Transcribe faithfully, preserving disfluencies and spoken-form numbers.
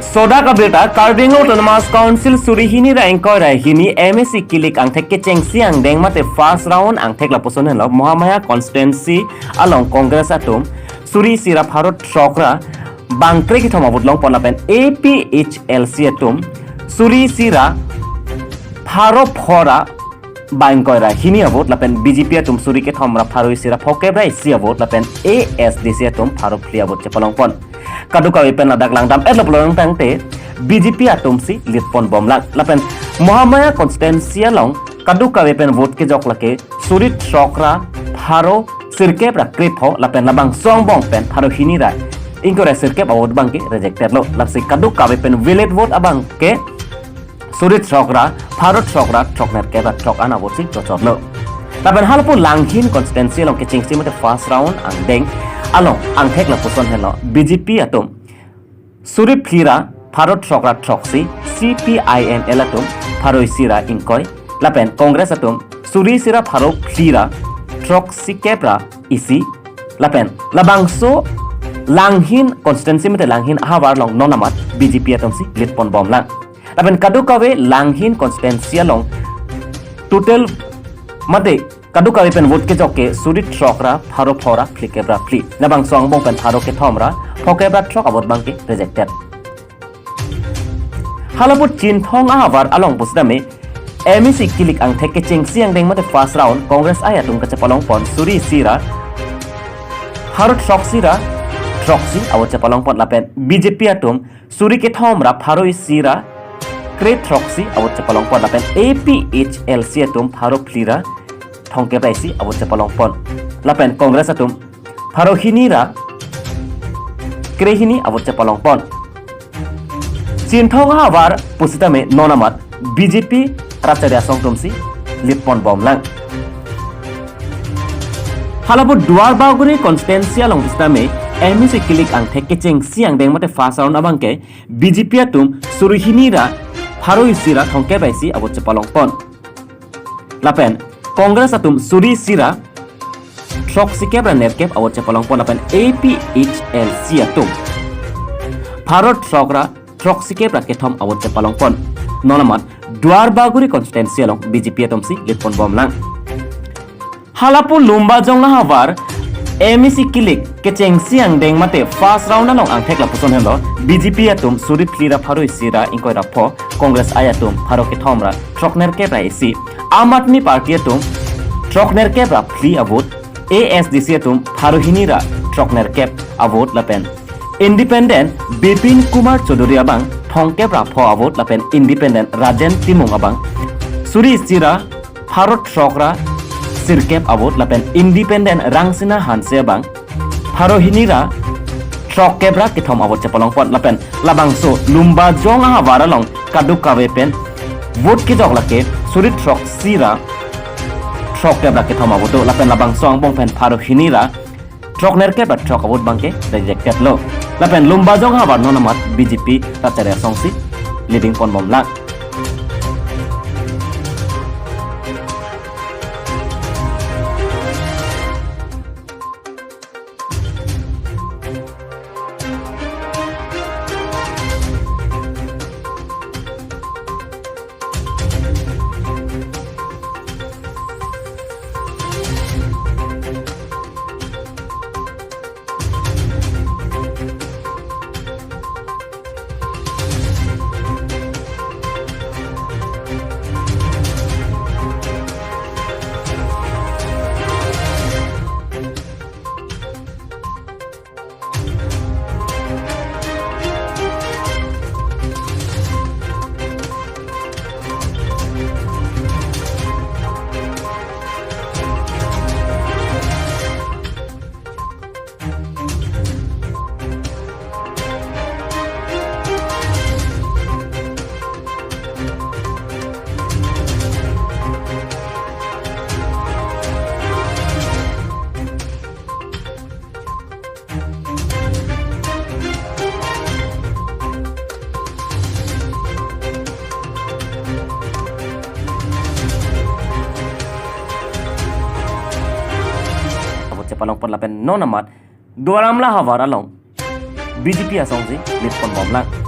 Sodak abirta, Karbi Anglong Autonomous Council suri hini ra ingkoi ra hini M A C kilik angthek kechengsi angdeng mate first round angthek lapuson henlo Mahamaya constituency along Congress atum suri isi ra pharo throk ra bangkre kethom avote longpon lapen A P H L C atum suri isi ra pharo pho ra bangkoi ra hini avote lapen B J P atum suri kethom ra pharo isi ra phokep ra isi avote lapen A S D C atum pharo phli avote chepalongpon. Kadokave pen ladak langdam etlo pulo tangte B J P atum si lead ponbomlang. Lapen Mahamaya constituency along kadokave pen vote kejok lake suri throk ra pharo sirkep ra krepho lapen labangso angbong pen pharo hini ra ingkoi ra sirkep avote abangke rejected lo. Lasi kadokave pen valid vote abangke suri throk ra pharo throk ra throknerkep ra throk an avote si chochotlo. Lapen halapu Langhin constituency along kechengsi mate first round angdeng along angthek lapuson henlo B J P atum suri phli ra pharo throk ra throksi, C P I M L atum pharo isi ra ingkoi lapen Congress atum suri isi ra pharo phli ra throksikep ra isi lapen labangso Langhin constituency mate Langhin ahavar along non amat B J P atum si lead ponbomlang. Lapen kadokave Langhin constituency along total mate kadokave pen vote kejok ke suri throk ra pharo pho ra phlikep ra phli. Labangso angbong pen pharo kethom ra phokep ra throk avote abangke rejected. Halapu Chinthong ahavar along pusitame M A C kilik angthek kechengsi angdeng mate first round Congress I atum kachepalongpon suri isi ra pharo throksi ra throksi avote chepalongpon lapen B J P atum suri kethom ra pharo isi ra kre throksi avote chepalongpon lapen A P H L C atum pharo phli ra thomkep ra isi avote chepalongpon lapen Congress atum pharo hini ra kre hini avote chepalongpon. Chinthong ahavar pusitame non amat B J P rat chari asong atum si lead ponbomlang. Halapu Duarbagori constituency along pusitame M A C kilik angthek kechengsi angdeng mate first round abangke B J P atum suri hini ra pharo isi ra thomkep ra isi avote chepalongpon. Lapen Congress atum suri isi ra throksikep ra nerkep avote chepalongpon lapen A P H L C atum pharo throk ra throksikep ra kethom avote chepalongpon. Non amat Duarbagori constituency along B J P atum si lead ponbomlang. Halapu Lumbajong ahavar M A C kilik kechengsi angdeng mate first round along angthek lapuson henlo B J P atum suri phli ra pharo isi ra ingkoi ra pho, Congress I atum pharo kethom ra throknerkep ra isi, Aam Aadmi Party atum throknerkep ra phli avote, A S D C atum pharo hini ra throknerkep avote lapen Independent Bipin Kumar Chaudhary abang thomkep ra pho avote lapen Independent Rajen Timung abang suri isi ra pharo throk ra sirkep avote lapen Independent Rangsina Hanse abang pharo hini ra throkkep ra kethom avote chepalongpon lapen labangso Lumbajong ahavar along kadokave pen vote kejok lake suri throksi ra throkep ra kethom avote do lapen labangso angbong pen pharo hini ra throknerkep ra throk avote abangke rejected lo. Lapen Lumbajong ahavar non amat B J P rat chari asong si leading ponbomlang. Avote chepalongpon lapen non amat Duar Amla ahavar along B J P asong si lead ponbomlang.